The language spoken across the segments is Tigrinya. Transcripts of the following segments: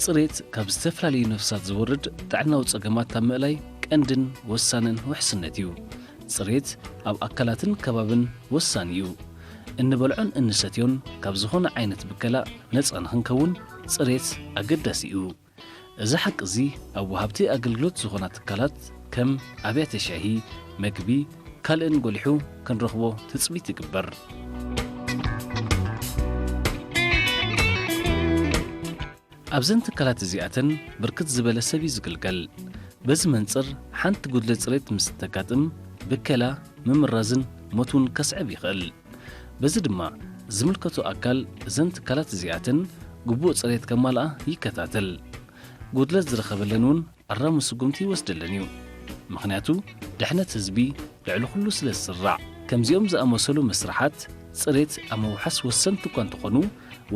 ጽሬት ካብ ዝተፈላለዩ ነፍሳት ዝወርድ ጥዕናዊ ጸገማት ኣብ ምእላይ ቀንድን ወሳንን ውሕስነት እዩ። ጽሬት ኣብ ኣካላትን ከባብን ወሳኒ እዩ። እንበልዖን እንሰትዮን ካብ ዝኾነ ዓይነት ብከላ ነጻ ንኽንከውን ጽሬት ኣገዳሲ እዩ። እዚ ሓቂ እዚ ኣብ ወሃብቲ ኣገልግሎት ዝኾና ትካላት ከም ኣብያተ ሻሂ፣ መግቢ፣ ካልእን ጎሊሑ ክንረኽቦ ትጽቢት ይግበር። ኣብዘን ትካላት እዚኣተን ብርክት ዝበለ ሰብ እዩ ዝግልገል። በዚ መንጽር ሓንቲ ጉድለት ጽሬት ምስ እተጋጥም ብከላ፣ ምምራዝን ሞት እውን ከስዕብ ይኽእል። በዚ ድማ ዝምልከቶ ኣካል እዘን ትካላት እዚኣተን ግቡእ ጽሬት ከማልኣ ይከታተል። ጉድለት ዝረኸበለን እውን ኣራሚ ስጉምቲ ይወስደለን እዩ። ምኽንያቱ ድሕነት ህዝቢ ልዕሊ ኩሉ ስለ ዝስራዕ። ከምዚኦም ዝኣመሰሉ መስርሓት ጽሬት ኣብ ምውሓስ ወሰንቲ እኳ እንተኾኑ፣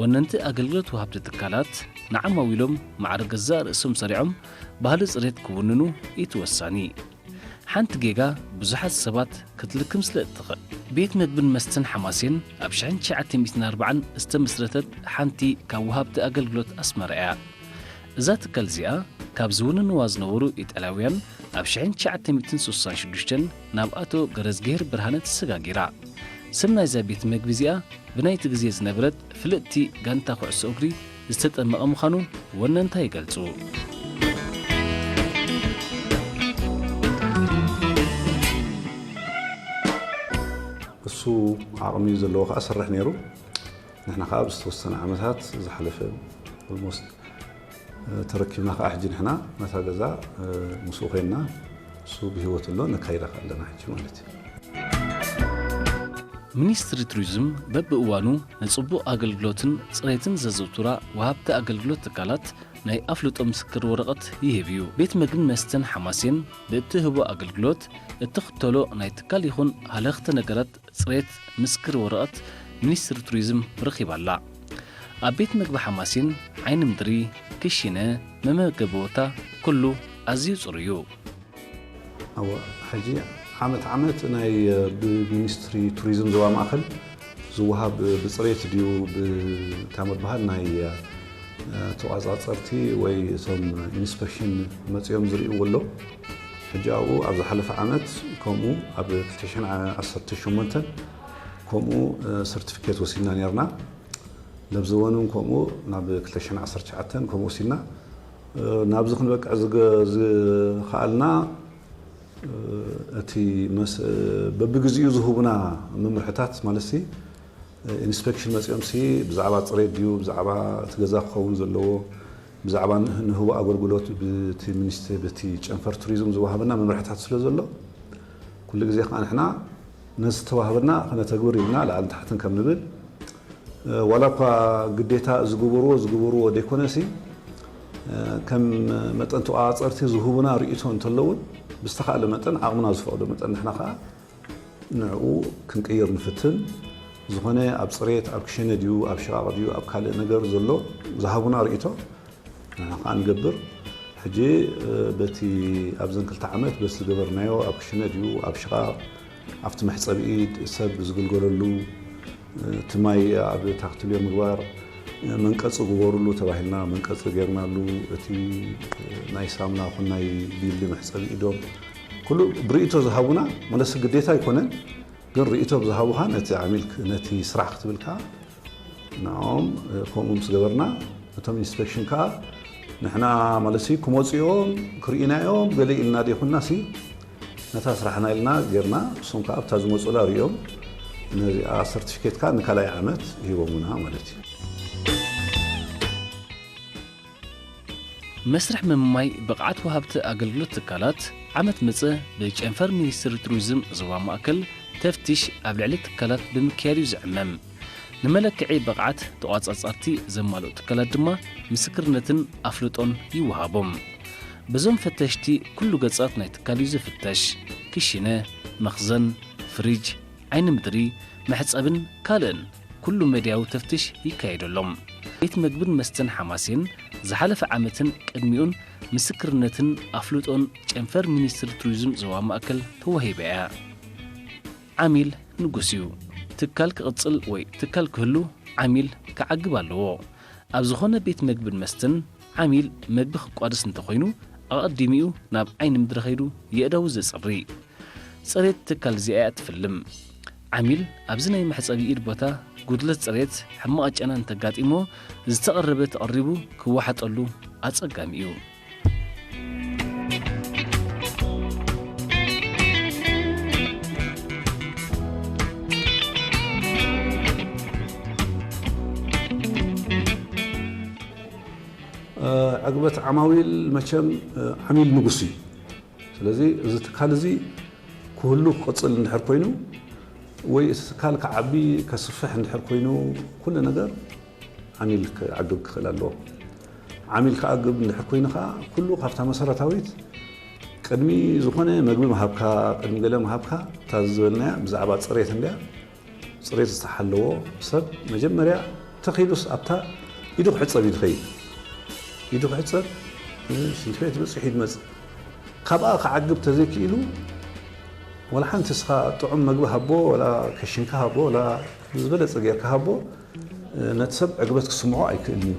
ወነንቲ ኣገልግሎት ወሃብቲ ትካላት ንዓማዊሎም ማዕረ ገዛእ ርእሶም ሰሪዖም ባህሊ ጽሬት ክውንኑ እቲ ወሳኒ። ሓንቲ ጌጋ ብዙሓት ሰባት ክትልክም ስለ እትኽእል። ቤት መግብን መስተን ሓማሴን ኣብ ሽሕን ትሽዓተ ሚእትን ኣርባዓን ዝተመስረተት ሓንቲ ካብ ወሃብቲ ኣገልግሎት ኣስመራ እያ። እዛ ትካል እዚኣ ካብ ዝውንንዋ ዝነበሩ ኢጣልያውያን ኣብ ሽሕን ትሽዓተ ሚእትን ስሳን ሽዱሽተን ናብ ኣቶ ገረዝግሄር ብርሃነ ተሰጋጊራ። ስም ናይዛ ቤት መግቢ እዚኣ ብናይቲ ግዜ ዝነበረት ፍልጥቲ ጋንታ ኩዕሶ እግሪ ዝተጠመቐ ምዃኑ ወነንታ ይገልጹ። እሱ ዓቕሚ ዘለዎ ከዓ ሰርሕ ነይሩ። ንሕና ከዓ ኣብ ዝተወሰነ ዓመታት ዝሓለፈ almost ተረኪብና ከዓ ሕጂ ንሕና ነታ ገዛ ምስኡ ኮይንና እሱ ብህይወት ኣሎ ነካይዳ ከዓ ኣለና ሕጂ ማለት እዩ። ሚኒስትሪ ቱሪዝም በብእዋኑ ንጽቡቕ ኣገልግሎትን ጽሬትን ዘዘውትራ ወሃብቲ ኣገልግሎት ትካላት ናይ ኣፍልጦ ምስክር ወረቐት ይህብ እዩ። ቤት መግብን መስተን ሓማሴን ብእትህቦ ኣገልግሎት እትኽተሎ ናይ ትካል ይኹን ሃለኽቲ ነገራት ጽሬት ምስክር ወረቐት ሚኒስትሪ ቱሪዝም ረኺባ ኣላ። ኣብ ቤት መግቢ ሓማሴን ዓይኒ ምድሪ፣ ክሽነ፣ መመገቢ ቦታ ኩሉ ኣዝዩ ጽሩይ እዩ። እወ፣ ሕጂ ዓመት ዓመት ናይ ብሚኒስትሪ ቱሪዝም ዞባ ማእኸል ዝወሃብ ብፅሬት ድዩ ብእንታይ መበሃል ናይ ተቋፃፀርቲ ወይ እቶም ኢንስፔክሽን መፂኦም ዝርእይዎ ኣሎ። ሕጂ ኣብኡ ኣብ ዝሓለፈ ዓመት ከምኡ ኣብ ክልተ ሽሕን ዓሰርተ ሸሞንተን ከምኡ ሰርቲፊኬት ወሲድና ነርና። ለብዘወን እውን ከምኡ ናብ ክልተ ሽሕን ዓሰርተ ትሽዓተን ከምኡ ወሲድና። ናብዚ ክንበቅዕ ዝገ- ዝኸኣልና እቲ መስ- በብግዚኡ ዝህቡና መምርሕታት ማለት ሲ ኢንስፔክሽን መፂኦም ሲ ብዛዕባ ፅሬት ድዩ ብዛዕባ እቲ ገዛ ክኸውን ዘለዎ ብዛዕባ ንህቦ ኣገልግሎት ብቲ ሚኒስትሪ ብቲ ጨንፈር ቱሪዝም ዝወሃበና መምርሕታት ስለ ዘሎ ኩሉ ግዜ ከዓ ንሕና ነዚ ዝተዋህበና ክነተግብር ኢልና ላዕልን ታሕትን ከም ንብል ዋላ እኳ ግዴታ ዝግበርዎ ዝግበርዎ ዘይኮነሲ ከም መጠን ተቋፃፀርቲ ዝህቡና ርእይቶ እንተለውን ብዝተኻእለ መጠን ዓቕምና ዝፈቕዶ መጠን ንሕና ከዓ ንዕኡ ክንቅይር ንፍትን። ዝኾነ ኣብ ፅሬት ኣብ ክሸነ ድዩ ኣብ ሽቓቕ ድዩ ኣብ ካልእ ነገር ዘሎ ዝሃቡና ርእይቶ ንሕና ከዓ ንገብር። ሕጂ በቲ ኣብዘን ክልተ ዓመት በቲ ዝገበርናዮ ኣብ ክሽነ ድዩ ኣብ ሽቓቕ ኣብቲ መሕፀቢ ኢድ ሰብ ዝግልገለሉ እቲ ማይ ኣብ ታክትልዮ ምግባር መንቀፂ ግበሩሉ ተባሂልና መንቀፂ ጌርናሉ። እቲ ናይ ሳሙና ኹን ናይ ቢሊ መሕፀቢ ኢዶም ኩሉ ብርእይቶ ዝሃቡና መለሲ ግዴታ ኣይኮነን። ግን ርእይቶ ብዝሃቡኻ ነቲ ዓሚል ነቲ ስራሕ ክትብል ከዓ ንዕኦም ከምኡ ምስ ገበርና እቶም ኢንስፔክሽን ከዓ ንሕና ማለት ሲ ክመፁ እዮም ክርእዩና እዮም ገለ ኢልና ደይኮንና ሲ ነታ ስራሕና ኢልና ጌርና እሶም ከዓ ኣብታ ዝመፁላ ርእዮም ነዚኣ ሰርቲፊኬት ከዓ ንካልኣይ ዓመት ሂቦምና ማለት እዩ። መስርሕ ምምማይ ብቕዓት ወሃብቲ ኣገልግሎት ትካላት ዓመት መጸ ብጨንፈር ሚኒስትሪ ቱሪዝም ዞባ ማእከል ተፍቲሽ ኣብ ልዕሊ ትካላት ብምክያድ እዩ ዝዕመም። ንመለክዒ ብቕዓት ተቋጻጸርቲ ዘማልኡ ትካላት ድማ ምስክርነትን ኣፍልጦን ይወሃቦም። በዞም ፈተሽቲ ኩሉ ገጻት ናይ ትካል እዩ ዝፍተሽ። ክሽነ፣ መኽዘን፣ ፍሪጅ፣ ዓይኒ ምድሪ፣ መሕጸብን ካልእን ኩሉ መድያዊ ተፍትሽ ይካየደሎም። ቤት መግብን መስተን ሓማሴን ዝሓለፈ ዓመትን ቅድሚኡን ምስክርነትን ኣፍልጦን ጨንፈር ሚኒስትሪ ቱሪዝም ዞባ ማእከል ተዋሂባ እያ። ዓሚል ንጉስ እዩ። ትካል ክቕጽል ወይ ትካል ክህሉ ዓሚል ክዓግብ ኣለዎ። ኣብ ዝኾነ ቤት መግብን መስተን ዓሚል መግቢ ክቋደስ እንተኾይኑ፣ ኣቐዲሚኡ ናብ ዓይኒ ምድሪ ከይዱ የእዳዉ ዘጽሪ። ጽሬት ትካል እዚኣ እያ ትፍልም። ዓሚል ኣብዚ ናይ መሕጸቢ ኢድ ቦታ ጉድለት ጽሬት፣ ሕማቕ ጨና እንተጋጢሞ፣ ዝተቐረበ ተቐሪቡ ክወሓጠሉ ኣጸጋሚ እዩ። ዕግበት ዓማዊል መቸም ዓሚል ንጉስ እዩ። ስለዚ እዚ ትካል እዚ ክህሉ ክቕጽል እንድሕር ኮይኑ ወይ እቲ ትካል ክዓቢ ከስፍሕ እንድሕር ኮይኑ ኩሉ ነገር ዓሚል ክዓግብ ክኽእል ኣለዎ። ዓሚል ክዓግብ እንድሕር ኮይኑ ከዓ ኩሉ ካብታ መሰረታዊት ቅድሚ ዝኾነ መግቢ ምሃብካ ቅድሚ ገለ ምሃብካ እታ ዝበልናያ ብዛዕባ ፅሬት እንድያ። ፅሬት ዝተሓለዎ ሰብ መጀመርያ ተኺሉስ ኣብታ ኢዱ ክሕፀብ እዩ ዝኸይድ። ኢዱ ክሕፀብ ሽንቲ ቤት በፂሑ ይመፅእ። ካብኣ ክዓግብ ተዘይክኢሉ ወላ ሓንቲ እስኻ ጥዑም መግቢ ሃቦ ወላ ከሽንካ ሃቦ ወላ ዝበለፀ ጌርካ ሃቦ ነቲ ሰብ ዕግበት ክስምዖ ኣይክእልን እዩ።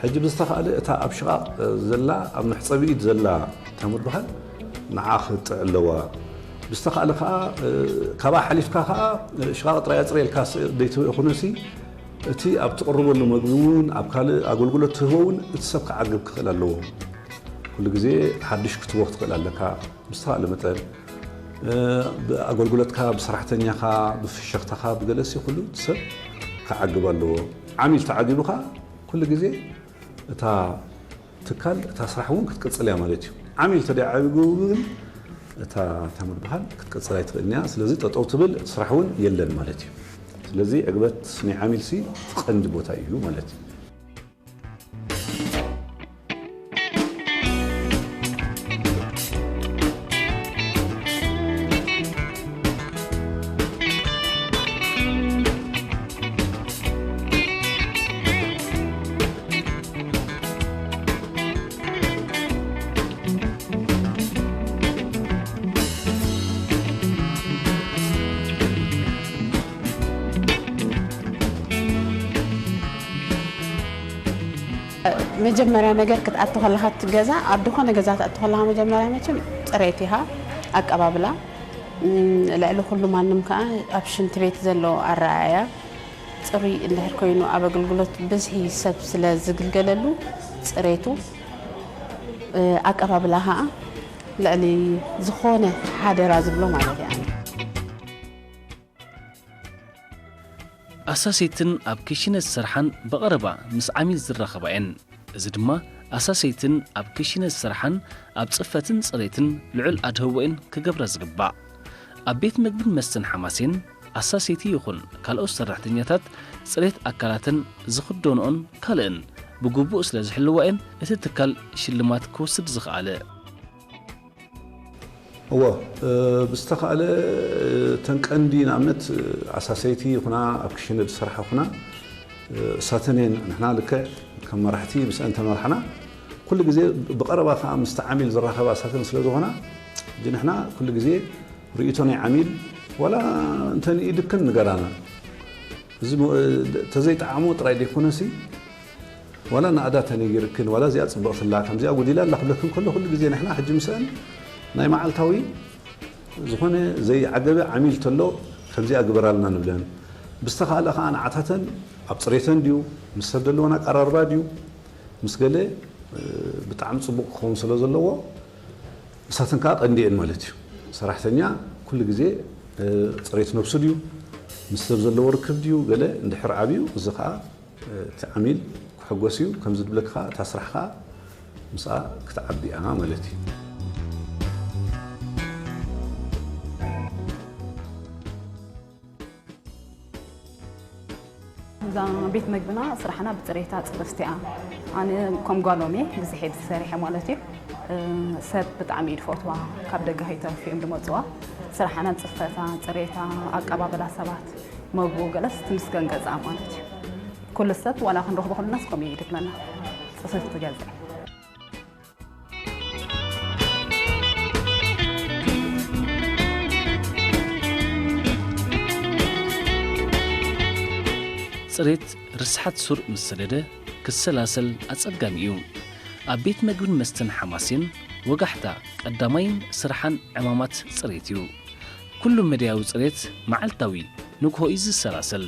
ሕጂ ብዝተኻእለ እታ ኣብ ሽቓቕ ዘላ ኣብ መሕፀቢ ኢድ ዘላ እታ ምድብሃል ንዓ ክትጥዕ ኣለዋ። ብዝተኻእለ ከዓ ካብኣ ሓሊፍካ ከዓ ሽቓቕ ጥራይ ኣፅርየልካ ደይትኹነሲ እቲ ኣብ ትቕርበሉ መግቢ እውን ኣብ ካልእ ኣገልግሎት ትህቦ እውን እቲ ሰብ ክዓግብ ክኽእል ኣለዎ። ኩሉ ግዜ ሓድሽ ክትቦ ክትኽእል ኣለካ። ብዝተኻእለ መጠን ብኣገልግሎትካ ብሰራሕተኛኻ ብፍሸኽታኻ ብገለሲ ኩሉ ሰብ ክዓግብ ኣለዎ። ዓሚል ተዓጊቡኻ ኩሉ ግዜ እታ ትካል እታ ስራሕ እውን ክትቅፅል እያ ማለት እዩ። ዓሚል ተደይ ዓጊቡ ግን እታ ተምር በሃል ክትቅፅል ኣይትኽእልን እያ። ስለዚ ጠጠው ትብል ስራሕ እውን የለን ማለት እዩ። ስለዚ ዕግበት ናይ ዓሚል ሲ እቲ ቀንዲ ቦታ እዩ ማለት እዩ። መጀመርያ ነገር ክትኣቱ ከለኻ እቲ ገዛ ኣብ ዝኾነ ገዛ ትኣቱ ከለኻ መጀመርያ መቸም ፅሬት ኢኻ ኣቀባብላ ልዕሊ ኩሉ ማንም ከዓ ኣብ ሽንቲ ቤት ዘሎ ኣረኣእያ ፅሩይ እንድሕር ኮይኑ ኣብ ኣገልግሎት ብዝሒ ሰብ ስለ ዝግልገለሉ ፅሬቱ ኣቀባብላ ከዓ ልዕሊ ዝኾነ ሓደራ ዝብሎ ማለት እያ። ኣሳሰይትን ኣብ ክሽነ ዝሰርሓን ብቐረባ ምስ ዓሚል ዝራኸባ እየን። እዚ ድማ ኣሳሰይትን ኣብ ክሽነ ዝሰርሓን ኣብ ጽፈትን ጽሬትን ልዑል ኣድህቦ እየን ክገብራ ዝግባእ። ኣብ ቤት መግብን መስተን ሓማሴን ኣሳሰይቲ ይኹን ካልኦት ሰራሕተኛታት ጽሬት ኣካላተን ዝኽደንኦን ካልእን ብግቡእ ስለ ዝሕልዋ እየን እቲ ትካል ሽልማት ክወስድ ዝኸኣለ። እወ፣ ብዝተኻእለ እተን ቀንዲ ንኣብነት ኣሳሰይቲ ይኹና ኣብ ክሽነ ዝሰርሓ ይኹና እሳተን እየን። ንሕና ልክዕ ከም መራሕቲ ምስአን ተመራሕና ኩሉ ግዜ ብቐረባ ከዓ ምስቲ ዓሚል ዝራኸባ እሳተን ስለ ዝኾና ሕጂ ንሕና ኩሉ ግዜ ርእይቶ ናይ ዓሚል ዋላ እንተንኢድክን ንገራና። እዚ ተዘይጠዓሞ ጥራይ ዘይኮነሲ ዋላ ናእዳ ተነጊርክን ዋላ እዚኣ ጽብቕትላ ከምዚኣ ጎዲላ ኣላ ክብለክን ከሎ ኩሉ ግዜ ንሕና ሕጂ ምስአን ናይ መዓልታዊ ዝኾነ ዘይዓገበ ዓሚል ተሎ ከምዚኣ ግበራልና ንብለን። ብዝተኻእለ ከዓ ንዓታተን ኣብ ፅሬተን ድዩ ምስ ሰብ ዘለወን ኣቀራርባ ድዩ ምስ ገለ ብጣዕሚ ፅቡቕ ክኸውን ስለ ዘለዎ እሳተን ከዓ ቀንዲኤን ማለት እዩ። ሰራሕተኛ ኩሉ ግዜ ፅሬት ነብሱ ድዩ ምስ ሰብ ዘለዎ ርክብ ድዩ ገለ እንድሕር ዓብዩ እዚ ከዓ እቲ ዓሚል ክሕጎስ እዩ። ከምዚ ድብለካ እታ ስራሕ ከዓ ምስኣ ክትዓቢ እያ ማለት እዩ። እዛ ቤት መግብና ስራሕና ብፅሬታ ፅፍፍቲ እያ። ኣነ ከም ጓሎም እየ ብዝሒ ሰሪሐ ማለት እዩ። ሰብ ብጣዕሚ እዩ ዝፈትዋ፣ ካብ ደገ ከይተርፉ እዮም ዝመፅዋ። ስራሕና ፅፈታ፣ ፅሬታ፣ ኣቀባበላ ሰባት፣ መግቡ ገለስ ትምስገን ገፃ ማለት እዩ። ኩሉ ሰብ ዋላ ክንረኽቦ ከለናስ ከምኡ እዩ ዝብለና። ፅፍፍቲ ገዛ። ፅሬት ርስሓት ሱር ምስ ሰደደ ክሰላሰል ኣጸጋሚ እዩ። ኣብ ቤት መግብን መስተን ሓማሴን ወጋሕታ ቀዳማይን ስራሕን ዕማማት ጽሬት እዩ። ኩሉ መዳያዊ ጽሬት መዓልታዊ ንግሆ እዩ ዝሰላሰል።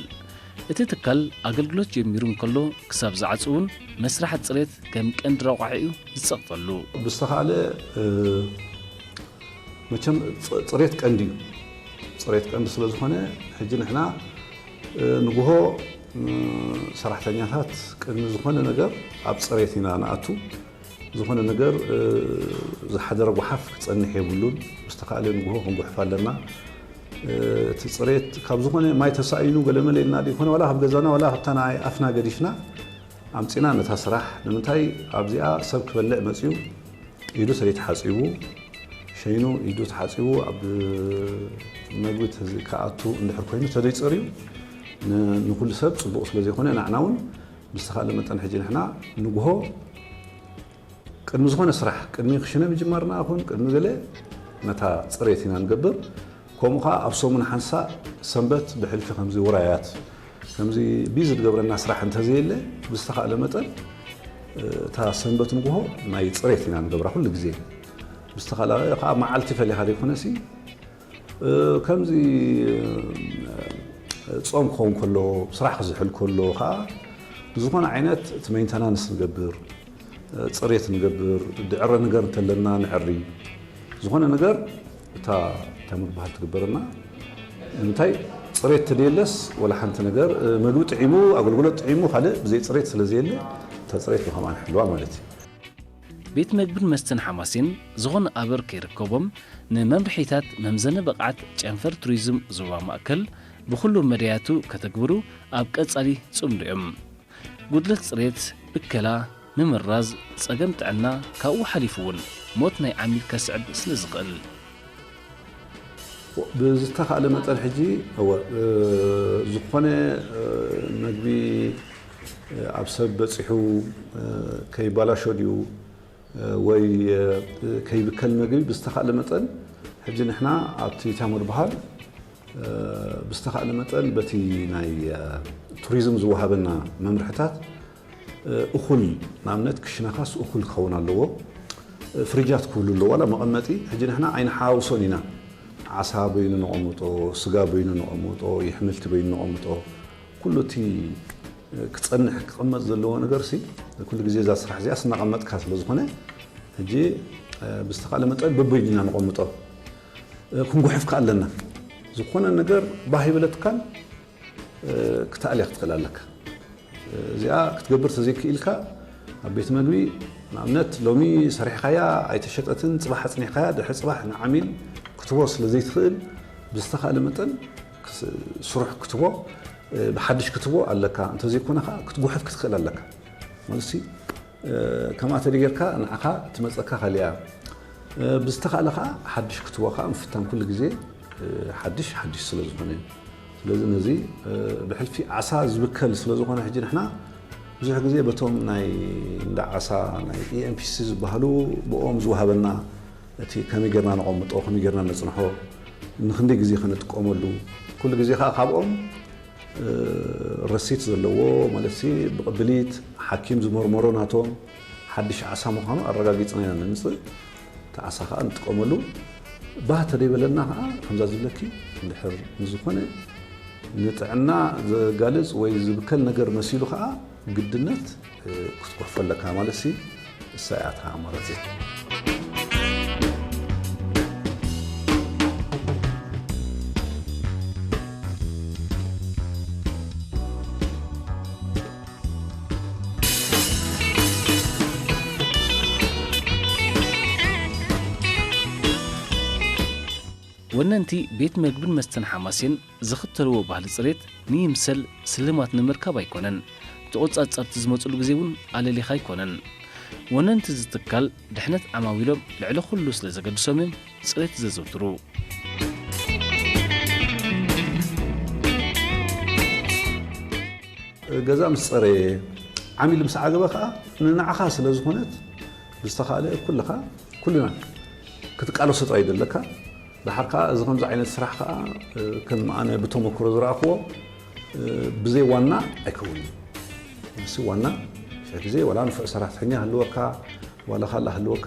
እቲ ትካል ኣገልግሎት ጀሚሩ እንከሎ ክሳብ ዝዓጽ እውን መስርሓት ጽሬት ከም ቀንዲ ረቋሒ እዩ ዝጸቕጠሉ። ብዝተኻእለ፣ እ፣ መቸም ጽ-፣ ጽሬት ቀንዲ እዩ። ጽሬት ቀንዲ ስለ ዝኾነ፣ ሕጂ ንሕና፣ እ፣ ንግሆ፣ እ፣ ሰራሕተኛታት ቅድሚ ዝኾነ ነገር ኣብ ጽሬት ኢና ንኣቱ። ዝኾነ ነገር፣ እ፣ ዝሓደረ ጓሓፍ ክጸንሕ የብሉን። ብዝተኻእለ ንግሆ ክንጉሕፍ ኣለና። እ፣ እቲ ጽሬት ካብ ዝኾነ ማይ ተሳኢኑ ገለመለ ኢልና ዘይኮነ፣ ዋላ ካብ ገዛና ዋላ ካብታ ናይ ኣፍና ገዲፍና ኣምጺና ነታ ስራሕ። ንምንታይ ኣብዚኣ ሰብ ክበልዕ መጺኡ ኢዱ ሰለይተሓጺቡ፣ ሸይኑ ኢዱ ተሓጺቡ ኣብ መግቢ ተዝ-፣ ክኣቱ እንድሕር ኮይኑ ተዘይጸርዩ ን-፣ ንኹሉ ሰብ ጽቡቕ ስለ ዘይኮነ፣ ንዓና እውን ብዝተኻእለ መጠን ሕጂ ንሕና ንግሆ ቅድሚ ዝኾነ ስራሕ፣ ቅድሚ ክሽነ ምጅማርና ይኹን ቅድሚ ገለ ነታ ጽሬት ኢና ንገብር። ከምኡ ኸኣ ኣብ ሰሙን ሓንሳእ ሰንበት ብሕልፊ ከምዚ ውራያት፣ ከምዚ ቢዚ ዝገብረና ስራሕ እንተዘየለ፣ ብዝተኻእለ መጠን፣ እ፣ እታ ሰንበት ንግሆ ናይ ጽሬት ኢና ንገብራ ኩሉ ግዜ። ብዝተኻእለ ኸኣ መዓልቲ ፈሊኻ ዘይኮነሲ፣ እ፣ ከምዚ፣ እ፣ ጾም ክኸውን ከሎ፣ ስራሕ ክዝሕል ከሎ ኸኣ ዝኾነ ዓይነት እቲ ሜንተናንስ ንገብር፣ እ፣ ጽሬት ንገብር፣ ድዕረ ነገር እንተለና ንዕሪ። ዝኾነ ነገር እታ እንታይ ምባሃል ትግበረና። እንታይ ጽሬት ተደየለስ ወላ ሓንቲ ነገር፣ እ፣ መግቢ ጥዒሙ፣ ኣገልግሎት ጥዒሙ፣ ካልእ ብዘይ ጽሬት ስለ ዘየለ፣ እታ ጽሬት ብኸምኣ ንሕልዋ ማለት እዩ። ቤት መግብን መስተን ሓማሴን ዝኾነ ኣበር ከይርከቦም ንመምርሒታት መምዘኒ ብቕዓት ጨንፈር ቱሪዝም ዞባ ማእከል ብኹሉ መዳያቱ ከተግብሩ ኣብ ቀጻሊ ጽምዶ እዮም። ጉድለት ጽሬት፣ ብከላ፣ ምምራዝ፣ ጸገም ጥዕና፣ ካብኡ ሓሊፉ እውን ሞት ናይ ዓሚል ከስዕብ ስለ ዝኽእል። ብዝተኻእለ መጠን ሕጂ፣ እወ፣ እ፣ ዝኾነ፣ እ፣ መግቢ፣ እ፣ ኣብ ሰብ በጺሑ፣ እ፣ ከይባላሾ ድዩ፣ እ፣ ወይ፣ እ፣ ከይብከል መግቢ ብዝተኻእለ መጠን ሕጂ ንሕና ኣብቲ ታሞር በሃል፣ እ፣ ብዝተኻእለ መጠን በቲ ናይ፣ እ፣ ቱሪዝም ዝወሃበና መምርሕታት፣ እ፣ እኹል፣ ንኣብነት ክሽነኻስ እኹል ክኸውን ኣለዎ። እ፣ ፍሪጃት ክህሉ ኣለዎ፣ ዋላ መቐመጢ። ሕጂ ንሕና ኣይንሓዋውሶን ኢና። ዓሳ በይኑ ነቐምጦ፣ ስጋ በይኑ ነቐምጦ፣ የሕምልቲ በይኑ ነቐምጦ። ኩሉ እቲ፣ እ፣ ክጸንሕ ክቕመጥ ዘለዎ ነገርሲ፣ ኩሉ ግዜ እዛ ስራሕ እዚኣስ እናቐመጥካ ስለ ዝኾነ፣ ሕጂ፣ እ፣ ብዝተኻእለ መጠን በበይኑ ኢና ነቐምጦ። እ፣ ክንጉሕፍ ከኣ ኣለና። ዝኾነ ነገር ባህ ይበለትካን እ፣ ክተኣልያ ክትኽእል ኣለካ። እ፣ እዚኣ ክትገብር ተዘይክኢልካ፣ ኣብ ቤት መግቢ፣ ንኣብነት፣ ሎሚ ሰሪሕካያ ኣይተሸጠትን፣ ጽባሕ ኣጽኒሕካያ፣ ድሕሪ ጽባሕ ንዓሚል ክትቦ ስለ ዘይትኽእል፣ ብዝተኻእለ መጠን ክስ-፣ ስሩሕ ክትቦ፣ እ፣ ብሓድሽ ክትቦ ኣለካ። እንተዘይኮነ ኸኣ፣ ክትጉሕፍ ክትኽእል ኣለካ። ማለትሲ፣ እ፣ ከምኣ ተደይ ጌርካ ንዓኻ ትመጸካ ካልእ እያ። እ፣ ብዝተኻእለ ኸኣ ሓድሽ ክትቦ ኸኣ ምፍታን ኩሉ ግዜ፣ እ፣ ሓድሽ ሓድሽ ስለ ዝኾነ። ስለዚ ነዚ፣ እ፣ ብሕልፊ ዓሳ ዝብከል ስለ ዝኾነ ሕጂ ንሕና ብዙሕ ግዜ በቶም ናይ እንዳ ዓሳ ናይ ኢ ኤም ፒ ሲ ዝበሃሉ ብኦም ዝወሃበና እቲ ከመይ ጌርና ነቐምጦ፣ ከመይ ጌርና ነጽንሖ፣ ንኽንደይ ግዜ ከነጥቀመሉ፣ ኩሉ ግዜ ኸኣ ካብኦም እ፣ ረሲት ዘለዎ፣ ማለትሲ ብቕብሊት ሓኪም ዝመርመሮ ናቶም ሓድሽ ዓሳ ምዃኑ ኣረጋጊጽና ኢና ነምጽእ። እቲ ዓሳ ኸኣ ንጥቀመሉ። ባህ ተደይበለና ኸኣ፣ ከምዛ ዝብለኪ፣ እንድሕር ንዝኾነ ንጥዕና ዘጋልጽ ወይ ዝብከል ነገር መሲሉ ኸኣ ግድነት፣ እ፣ ክትኩሕፎ ኣለካ። ማለትሲ፣ እሳ እያ እታ ኣማራጺት። ወነንቲ ቤት መግብን መስተን ሓማሴን ዝኽተልዎ ባህሊ ጽሬት ንይምሰል ስልማት ንምርካብ ኣይኮነን። ተቖጻጸርቲ ዝመጽሉ ግዜ እውን ኣለሊኻ ኣይኮነን። ወነንቲ እዚ ትካል ድሕነት ዓማዊሎም ልዕሊ ኩሉ ስለ ዘገድሶም እዮም ጽሬት ዘዘውትሩ። ገዛ ምስ ጸረየ፣ ዓሚል ምስ ዓገበ ኸኣ ንንዓኻ ስለ ዝኾነት ብዝተኻእለ ኩልኻ፣ ኩልና ክትቃለሶ ጥራይ ደለካ። ደሓር ከኣ እዚ ከምዚ ዓይነት ስራሕ ከኣ፣ እ፣ ከም ኣነ ብተመክሮ ዝረኣኽዎ፣ እ፣ ብዘይ ዋና ኣይከውንን እዩ። እዚ ዋና ብዙሕ ግዜ ዋላ ንፉዕ ሰራሕተኛ ይህልወካ፣ ዋላ ካልእ ህልወካ፣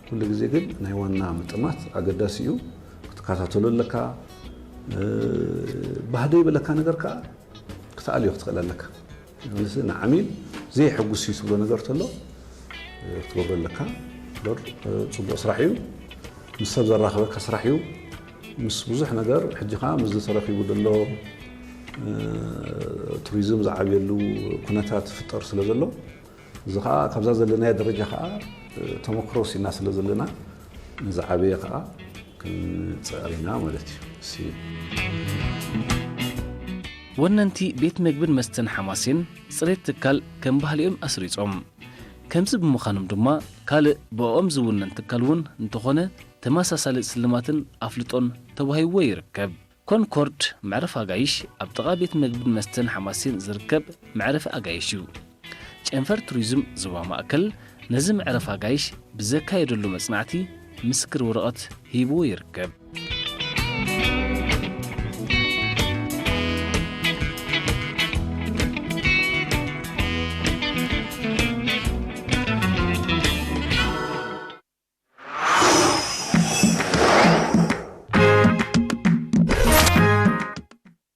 ኩሉ ግዜ ግን ናይ ዋና ምጥማት ኣገዳሲ እዩ። ክትከታተሎ ኣለካ። ባህደይ በለካ ነገር ከዓ ክትኣልዮ ክትኽእል ኣለካ። ንዓሚል ዘየሐጉስ እዩ ትብሎ ነገር ተሎ ክትገብሮ ኣለካ። በር ፅቡቅ ስራሕ እዩ። ምስ ሰብ ዘራኽበካ ስራሕ እዩ። ምስ ብዙሕ ነገር ሕጂ ከዓ ምስ ዝተረኪቡ ዘሎ ቱሪዝም ዝዓብየሉ ኩነታት ፍጠር ስለ ዘሎ፣ እዚ ከዓ ካብዛ ዘለናዮ ደረጃ ከዓ ተመክሮ ሲና ስለ ዘለና፣ ንዝዓበየ ከዓ ክንፅዕር ኢና ማለት እዩ። ወነንቲ ቤት መግብን መስተን ሓማሴን ፅሬት ትካል ከም ባህሊኦም ኣስሪፆም። ከምዚ ብምዃኖም ድማ ካልእ ብኦም ዝውነን ትካል እውን እንተኾነ ተመሳሳሊ ስልማትን ኣፍልጦን ተዋሂብዎ ይርከብ። ኮንኮርድ መዕረፍ ኣጋይሽ ኣብ ጥቓ ቤት መግብን መስተን ሓማሴን ዝርከብ መዕረፊ ኣጋይሽ እዩ። ጨንፈር ቱሪዝም ዞባ ማእከል ነዚ መዕረፊ ኣጋይሽ ብዘካየደሉ መጽናዕቲ ምስክር ወረቐት ሂብዎ ይርከብ።